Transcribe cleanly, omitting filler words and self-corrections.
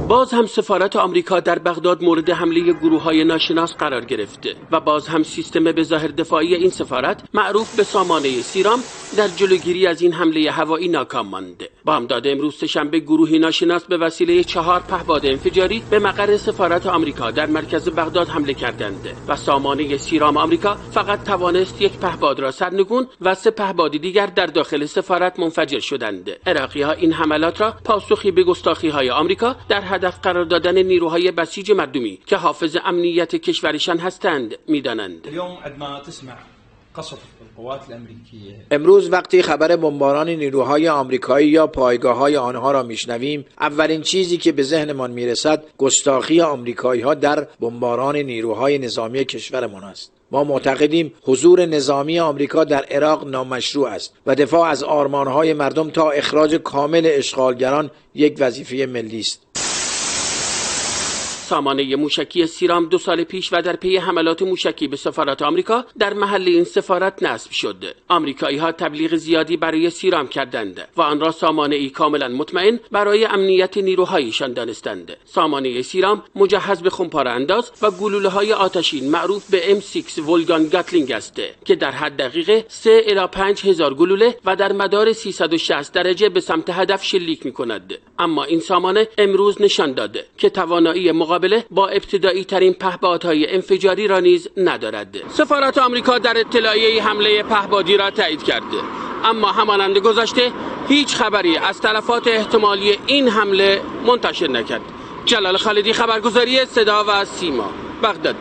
باز هم سفارت آمریکا در بغداد مورد حمله گروه های ناشناس قرار گرفته و باز هم سیستم به ظاهر دفاعی این سفارت معروف به سامانه سیرام در جلوگیری از این حمله هوایی ناکام ماند. بامداد امروز سه‌شنبه گروهی ناشناس به وسیله 4 پهپاد انفجاری به مقر سفارت آمریکا در مرکز بغداد حمله کردند و سامانه سیرام آمریکا فقط توانست یک پهپاد را سرنگون و 3 پهپاد دیگر در داخل سفارت منفجر شدند. عراقی‌ها این حملات را پاسخی به گستاخی‌های آمریکا در هدف قرار دادن نیروهای بسیج مردمی که حافظ امنیت کشورشان هستند می‌دانند. امروز وقتی خبر بمباران نیروهای آمریکایی یا پایگاه‌های آنها را می‌شنویم، اولین چیزی که به ذهنمان می‌رسد گستاخی آمریکایی‌ها در بمباران نیروهای نظامی کشورمان است. ما معتقدیم حضور نظامی آمریکا در عراق نامشروع است و دفاع از آرمان‌های مردم تا اخراج کامل اشغالگران یک وظیفه ملی است. سامانه موشکی سیرام 2 سال پیش و در پی حملات موشکی به سفارت آمریکا در محل این سفارت نصب شد. آمریکایی‌ها تبلیغ زیادی برای سیرام کردند و آن را سامانه‌ای کاملا مطمئن برای امنیت نیروهایشان دانستند. سامانه سیرام مجهز به خمپاره انداز و گلوله‌های آتشین معروف به M6 ولگان گاتلینگ است که در حد دقیقه 3 الی 5 هزار گلوله و در مدار 360 درجه به سمت هدف شلیک می‌کند. اما این سامانه امروز نشان داد که توانایی مقابله با ابتدایی ترین پهپادهای انفجاری را نیز ندارد. سفارت آمریکا در اطلاعیه حمله پهپادی را تایید کرد، اما همانند گذشته هیچ خبری از تلفات احتمالی این حمله منتشر نکرد. جلال خالدی، خبرگزاری صدا و سیما، بغداد.